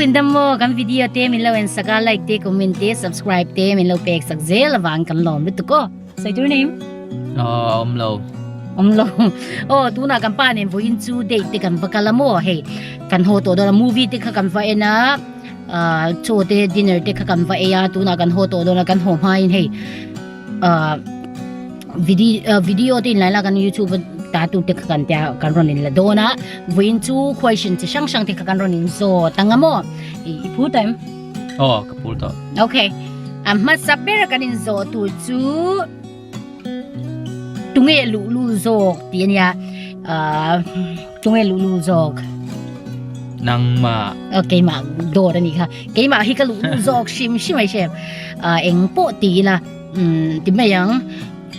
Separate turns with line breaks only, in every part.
in dam maw kan video te min lo en sak a like te comment te subscribe te min lo pek sak zel avang kan lawm lutuk aw. Sawi tur name?
Aw awm lo.
Awm lo. Aw tunah kan pa nen vawiin chu date te kan va kal a maw hei kan haw tawh dawn a movie te kha kan va en a ah chaw te dinner te kha kan va ei a tunah kan haw tawh dawn a kan haw hmain hei ah video video te inlai la kan youtube ta tur te kha kan tia kan rawn in la dawn a vawiin chu question chi hrang hrang te kha kan rawn in zawt ang a maw i phur tawh em?
Aw ka phur tawh.
Okay. A hmasa ber kan in zawh tur chu tunge luhlul zawk tih a nia. Ah tunge luhlul zawk.
Nangmah.
Aw keimah dawr a nih kha. Keimah hi ka luhlul zawk hrim hrim mai hre. Ah eng pawh ti ila umm ti mai ang.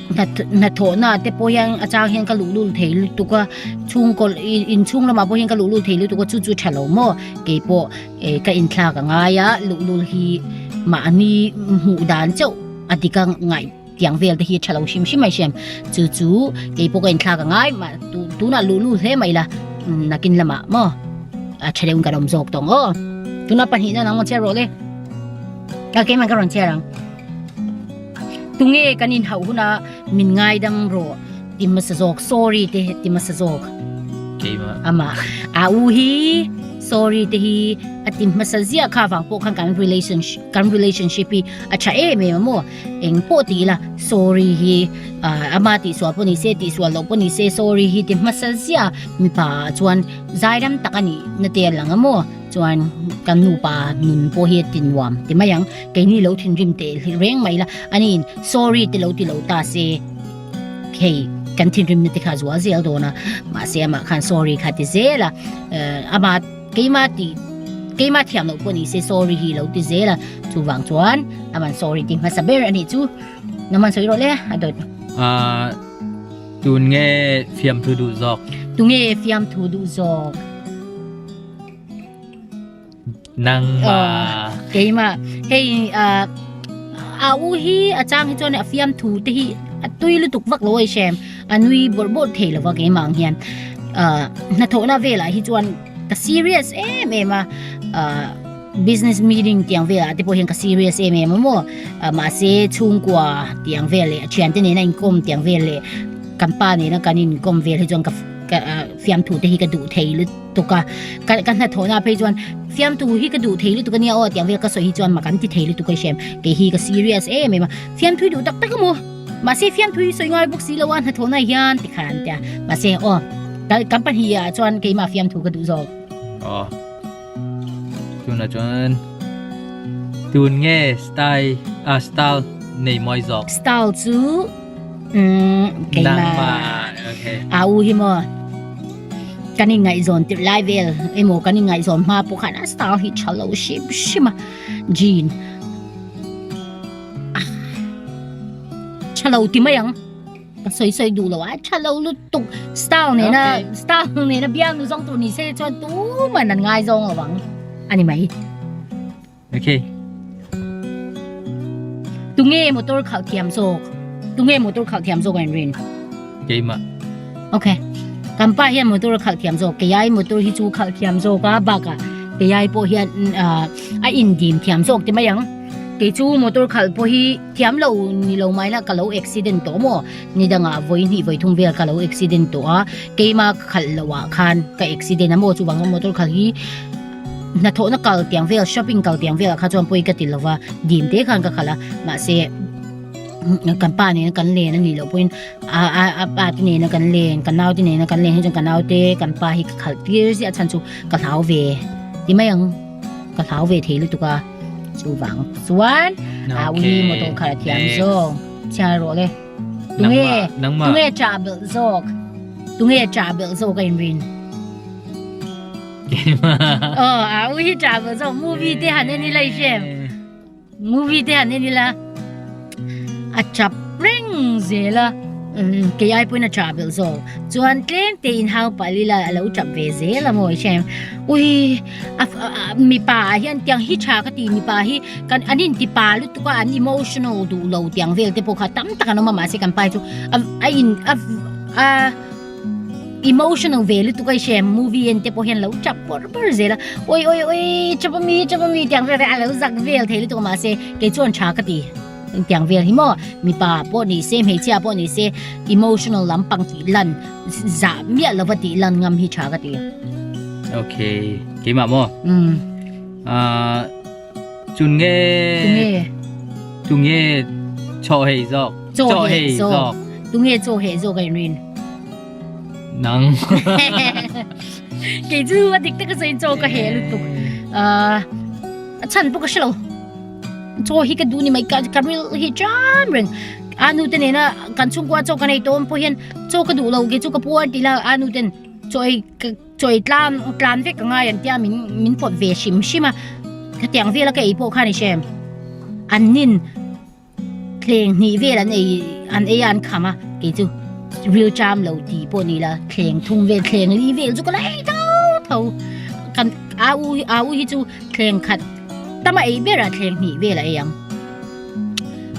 Hnathawhna te pawh hian a chang hian ka luhlul thei lutuk a. Chhungkaw inchhung lamah pawh hian ka luhlul thei lutuk a chu chu tha lo maw keipawh. Eh ka inthlak a ngai a, luhlul hi mahni hmuh dan chauh a dik a ngaih tiang vel te hi a tha lo hrim hrim mai hriam. Chu chu kei pawh ka inthlak a ngai mah tunah luhlul hle mai la nakin lamah maw a tha deuhin kan awm zawk tawh ang aw. Tunah pahnihna nang rawn chhiar rawh le. A keimah ka rawn chhiar ang. Tunge kan inhauh huna min ngaidam rawh ti hmasa zawk sorry te ti hmasa zawk.
Keimah.
Ama a u hi sorry te hi a ti hmasa ziah kha vang pawh khan kan relationship kan relationship hi a tha em em a maw eng pawh ti ila sorry hi ama tihsual pawh ni se tihsual loh pawh ni se sorry hi ti hmasa ziah mipa ah chuan zairam tak a nih na te a lang a maw chuan kan nupa nun pawh hi a ti nuam ti mai ang keini lo thinrim teh reng mai ila aniin sorry te lo ti lo ta se. Hei kan thinrimna te kha zual zel dawn a mahse amah khan sorry kha ti zel a eh ama keima tih keima thiam loh pawh ni se sorry hi lo ti zel a chuvang chuan aman sorry ti hmasa ber a nih chu naman sawi rawh le a dawt.
Ah tun nge fiamthu duh zawk?
Tunge fiamthu duh zawk?
Nangmah.
Keimah hei ah a u hi a chang hi chuan a fiamthu te hi a tui lutuk vak lo a i hrem a nui bawrh bawrh thei lova keimah ang hian ah hnathawhna velah hi chuan ka serious em em a ah business meeting tiang velah te pawh hian ka serious em em a maw ah mahse chhungkua tiang vel leh thiante nena inkawm tiang vel leh kan pa nena kan inkawm vel hi chuan ka ka fiamthu te hi ka duh thei lutuk. tuk a ka ka hnathawhna phei chuan fiamthu hi ka duh thei lutuk ania aw tiang vel ka sawi hi chuan mak an ti thei lutuk a hrem kei hi ka serious em em a fiamthu hi duh tak tak a maw mahse fiamthu hi sawi ngai bawk si lo a hnathawhna hian tikhan an tia mahse aw ka kan pahnih ah chuan keimah fiamthu ka duh zawk.
Aw tunah chuan tun nge style ah style nei mawi zawk.
Style chu umm keimah a u hi maw. Kan inngaihzawn tirh lai vel emaw kan inngaihzawn hma pawh khan a style hi tha lo hrim hrim a jean tha lo ti mai ang ka sawi sawi duh lo a tha lo lutuk style nena style nena bialnu zawng tur ni se chuan tuman an ngaizawng lo ang a ni mai.
Okay.
Tunge motor khalh thiam zawk? Tunge motor khalh thiam zawk a inrin?
Keimah.
Okay. Kan pa hian motor khalh thiam zawk. Keiai motor hi chu khalh thiam zawk a bakah keiai pawh hian a indim thiam zawk ti mai ang. Kei chu motor khalh pawh hi thiam lo ni lo mai la ka lo accident tawh maw? Ni dangah vawi hnih vawi thum vel ka lo accident tawh a. Keima khalh loh ah khan ka accident a maw? Chuvang chuan motor khalh hi Hnathawhna kal tiang vel, shopping kal tiang velah kha chuan pawi ka ti lova, dim te khan ka khalh a, mahse kan pa nena kan len a nih loh pawhin a a a pa te nena kan len, ka nau te nena kan len hi chuan ka nau te kan pa hi ka khalh tir ziah chhan chu ka hlau ve ti mai ang, ka hlau ve thei lutuk a, chuvang chuan a ui motor khalh a thiam zawk, chhiar rawh le. Tunge tunge chah belh zawk, tunge chah belh zawk a inrin. Aw a u hi tah maw zawk movie te han en ila i hrem movie te han en ila a tap reng zel a kei ai pawhin a tah belh zawk chuan tlem te in hau palh ila a lo tap ve zel a maw i hrem ui a mipa ah hian tiang hi tha ka ti mipa hi kan an inti pa lutuk a an emotional duh lo tiang vel te pawh kha tam tak an awm a mahse kan pa hi chu a in a a. Emotional ve lutuk a i hre movie en te pawh hian lo tap bawrh bawrh zel a oi oi oi tap ami tap ami tiang vel a lo zak vel thei lutuk a mahse kei chuan tha ka ti tiang vel hi maw mipa pawh ni se hmeichhia pawh ni se emotional lampang tih lan zah miah lova tih lan ngam hi tha ka ti.
Okay keimah maw?
Um.
Ah chun nge
Tunge
tunge chaw hei zawk
chaw heh zawk tunge chaw heh zawk a inrin.
Nang.
Kei chu a dik tak a sawi chaw ka heh lutuk. Ah a chhan pawh ka hre lo. Chaw hi ka duh ni mai ka ka ril hi ṭam reng. A nu te nena kan chhungkua chaw ka nei tawh awm pawh hian chaw ka duh lo kei chu ka pu a ti la a nu ten chaw ei ka chaw ei tlan tlan vek ka ngai an tia min min pawt ve hrim hrim a. Khatiang vela ka ei pawh khan i hre em? An nin. Thleng hnih vel an ei an ei a an kham a, kei chu ril ṭam lo tih pawh ni la thleng thum vel thleng li vel chu ka la ei tho tho. Kan a u a u hi chu thleng khat tam a ei ber a thleng hnih vel a ei ang.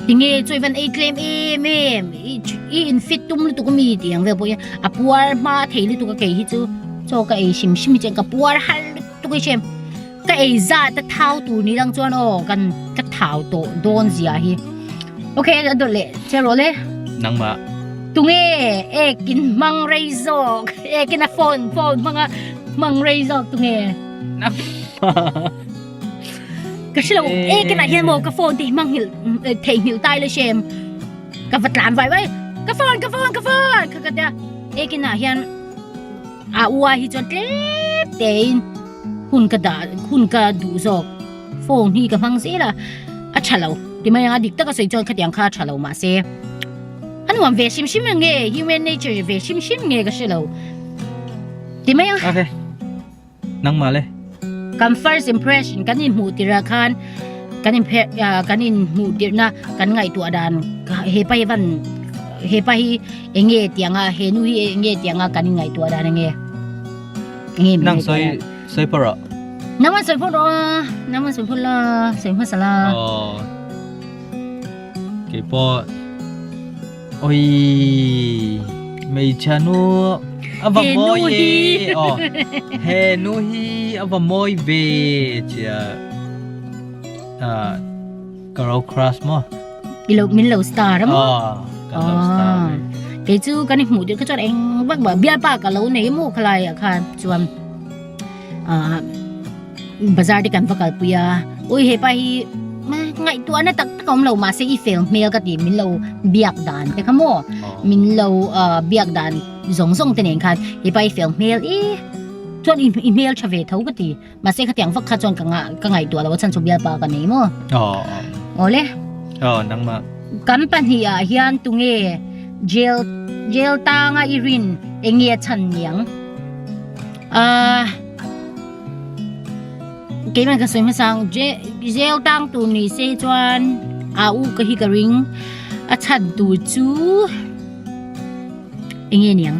Tinge chawi van ei tlem em em i i in fit tum lutuk ami tih ang vel pawh hian a puar hma thei lutuk a kei hi chu chaw ka ei hrim hrim hi chuan ka puar har lutuk hi hre. Ka ei zat a thau tur ni lang chuan aw kan ka thau tawh dawn zia hi. Ok a dawt leh che rawh le.
Nangmah.
Tunge ekin hmang rei zawk ekin a phone phone hmanga hmang rei zawk tunge.
Nangmah.
Ka hre lo ekin ah hian maw ka phone te hi hmang nghilh theihnghilh tai la hrem. Ka va tlan vai vai ka phone ka phone ka phone kha ka tia ekin ah hian a ua hi chuan tlem tein. Hun ka dah hun ka duh zawk phone hi ka hmang zel a a tha lo ti mai ang a dik taka sawi chuan khatiang kha a tha lo mahse a nuam ve hrim hrim ang nge human nature ve hrim hrim nge ka hre lo ti mai ang.
Okay nangmah le.
Kan first impression kan inhmuh tirh ah khan kan in kan inhmuh tirhna kan ngaihtuah dan hepa hi van hepa hi eng nge tiang a he nu hi eng nge tiang a kan inngaihtuah dan eng nge.
Nang sawi sawi pawh rawh.
Nang man sawi pawh rawh a, nang man sawi pawh la, sawi hmasa la.
Aw. Kei pawh oi hmeichhia nu a va mawi e. Aw. He nu hi a va mawi ve tia ah ka ro crush maw.
I lo min lo star a maw?
Aw, ka lo star ve.
Kei chu kan i hmuh tir kha chuan eng vak vak bialpa ka lo nei maw khalai ah khan chuan ah bazar te kan va kalpui a ui hepa hi ngaihtuahna tak tak a awm lo mahse i fel hmel ka ti min lo biak dan te kha maw min lo ah biak dan zawng zawng te nen khan hepa hi fel hmel i chuan i hmel tha ve tho ka ti. Mahse khatiang vak kha chuan ka nga ka ngaihtuah lo a chhan chu bialpa ka nei maw?
Aw.
Awle.
Aw nangmah.
Kan pahnihah hian tunge jail jail tanga i rin eng nge a chhan niang? Ahh keimah ka sawi hmasa ang jail tang tur ni se chuan a u ka hi ka ring a chhan tur chu eng nge niang?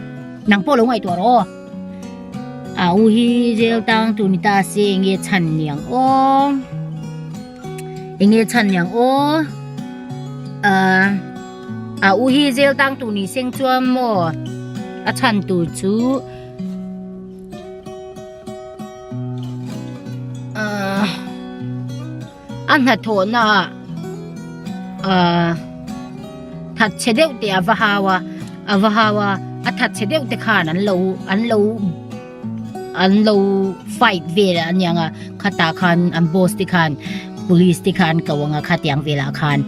Nang pawh lo ngaihtuah rawh aw. A u hi jail tang tur ni ta se enge chhan niang aw enge chhan niang aw ah a u hi jail tang tur ni seng chuan maw a chhan tur chu ah a hnathawhna ah ah that chhe deuh teh a va hau a a va hau a a that chhe deuh te khan an lo an lo an lo fight vel a aniang a khatah khan an boss te khan police te khan ko anga khatiang velah khan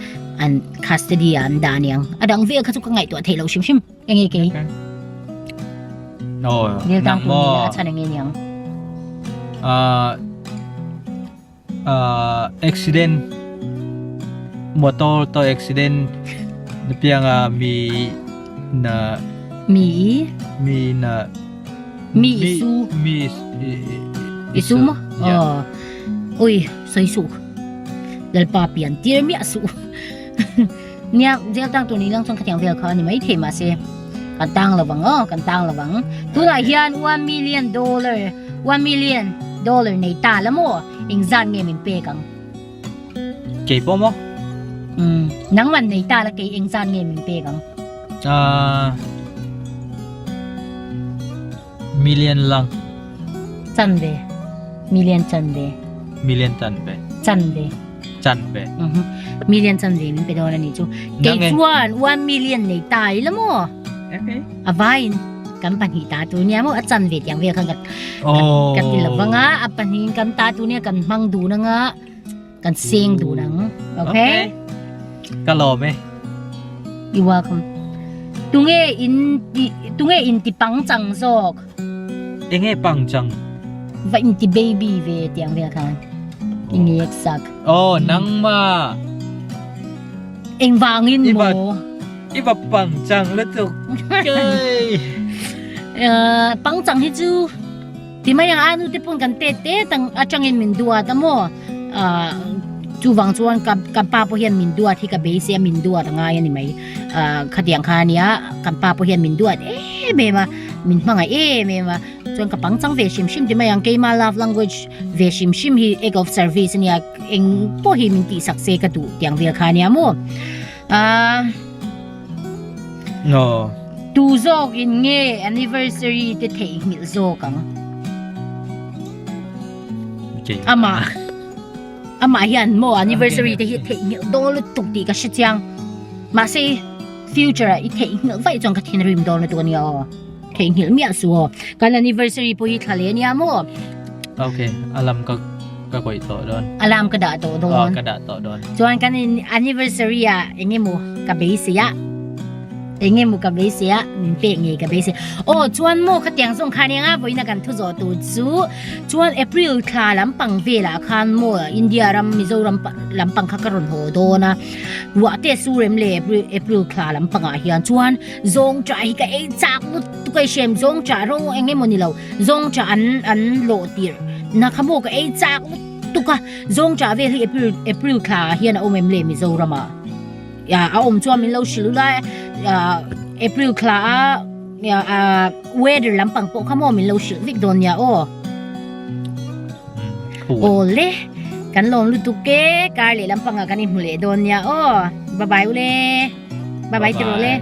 an custody ah an dah aniang a dang vel kha chu ka ngaihtuah theih loh hrim hrim eng nge kei vel tang tur ni a chhan eng nge niang
ah Accident motor to accident na pianga mi na
mi i
mi na
mi isu
mi
isu mo oh ui soi su lalpa pian tir mi asu nia jail tang tur ni lang chuan khatiang vel kha ani mai thei mahse kan tang lovang aw kan tang lovang tunah hian one million dollar one million dollar nei ta la maw engzat nge min pek ang
kei pawh maw
um nangman nei ta la kei engzat nge min pek ang
ah. Million lang.
Chanve. Million chanve.
Million chanve.
Chanve.
Chanve.
Mhm. Million chanve min pe dawn a nih chu. Kei chuan 1 million nei ta ila maw?
Okay.
A vain kan pahnih ta tur nia maw a chanve tiang vel khan ka ka ti lo vang a a pahnihin kan ta tur nia kan hmang dun anga kan seng dun ang. Okay?
Ka lawm e.
You welcome. Tunge in ti tunge in ti pangchang zawk?
Enge pangchang?
Va in ti baby ve tiang vel khan. I ngek sak.
Oh, nangma.
Engvangin maw?
I va pangchang lutuk. Kei.
Pangchang hi chu ti mai ang anu te pawn kan tet te tang atangin min duat a maw. Chuvang chuan ka ka pa pawh hian min duat hi ka beisei a min duat a ngai a ni mai. Khatiang kha ania kan pa pawh hian min duat em em a, min hmangaih em em a. Chuan ka pangchang ve hrim hrim ti mai ang keima love language ve hrim hrim hi act of service ania eng pawh hi min tihsak se ka duh tiang vel kha ania maw. Ahh
No.
Tu zawk in nge anniversary te theihnghilh zawk ang? Amah amah hian maw anniversary te hi theihnghilh dawn lutuk tih ka hre chiang. Mahse future ah i theihnghilh vaih chuan ka thinrim dawn lutuk ania aw. Theihnghilh miah suh aw. Kan anniversary pawh hi thla leh ania maw?
Okay, alarm ka ka kawih tawh dawn.
Alarm ka dah tawh dawn.
Oh, ka dah tawh dawn.
Chuan kan anniversary ah engemaw ka beisei a. Engemaw ka beisei a, min pek ngei ka beisei. Aw, chuan maw khatiang zawng khan eng a vawiin a kan thu zawh tur chu chuan April thla lampang velah khan maw India ram Mizoram lampang kha ka rawn haw dawn a. Ruah te su rem leh April thla lampangah hian chuan Zawng chah hi ka ei chak lutuk a i hrem zawng chah ro eng emaw ni lo zawng chah an an lawh tirh na kha maw ka ei chak lutuk a zawng chah vel hi April April thla ah hian a awm em le Mizoram ah a awm chuan min lo hrilh ula April thla a weather lampang pawh kha maw min lo hrilh vek dawn nia aw aw le kan lawm lutuk e kar leh lampangah kan inhmu leh dawn nia aw bye bye ule. Bye bye ti rawh le.